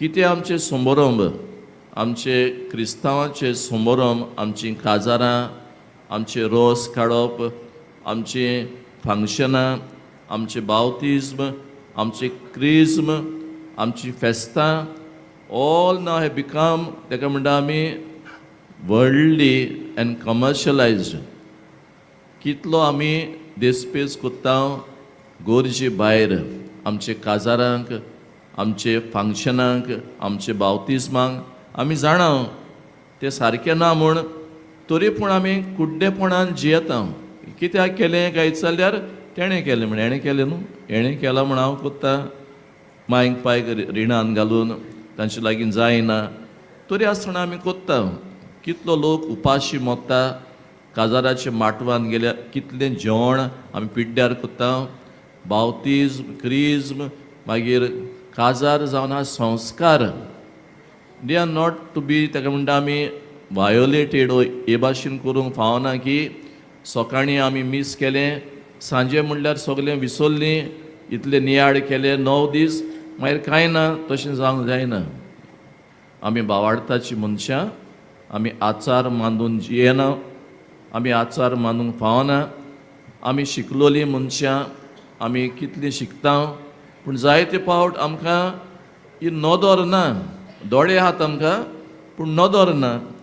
कितें आमचे समारंभ, आमचे क्रिस्तांवाचे समारंभ, आमचीं काजारां, आमचे रोस काडप, आमचीं फंक्शनां, आमचे बावतिज्म, आमचे क्रिज्म, आमची फेस्तां, ऑल नाव have become, ताका म्हणटा आमी, वर्ल्डली अँड कमर्शलायज्ड. कितलो आमी देसपेस कोत्ता गोरजे भायर आमचे काजारांक, आमचे फंक्शनाक, आमचे बावतिज्मांक. आमी जाणा तें सारकें ना म्हूण, तरी पूण आमी कुड्डेपणान जियेता. कित्याक केलें काय जाल्यार तेणें केलें म्हण, हेणें केलें न्हू, हेणें केलां म्हूण हांव कोत्ता. मांयक पायक रिणान घालून तांचे लागीं जायना तरी आसतना आमी कोत्ता. कितलो लोक उपाशी मोत्ता. काजाराच्या माटवान गेल्यार कितलें जेवण आमी पिड्ड्यार कोत्ता. बावतिज्म, क्रिज्म, मागीर काजार जावन हा संस्कार, they are not to be, ताका म्हणटा आमी, वायोलेटेड. हे भाशेन करूंक फावना की सकाळीं आमी मीस केलें, सांजे म्हणल्यार सगळें विसरलीं, इतले नियाळ केले 9 दीस, मागीर कांय ना, तशें जावंक जायना. आमी भावार्थाची मनशां. आमी आचार मानून जियेना, आमी आचार मानूंक फावना. आमी शिकलोलीं मनशां, आमी कितलीं शिकता, पूण जायते फावट आमकां ही नदर ना. दोळे आहात आमकां पूण नदर ना.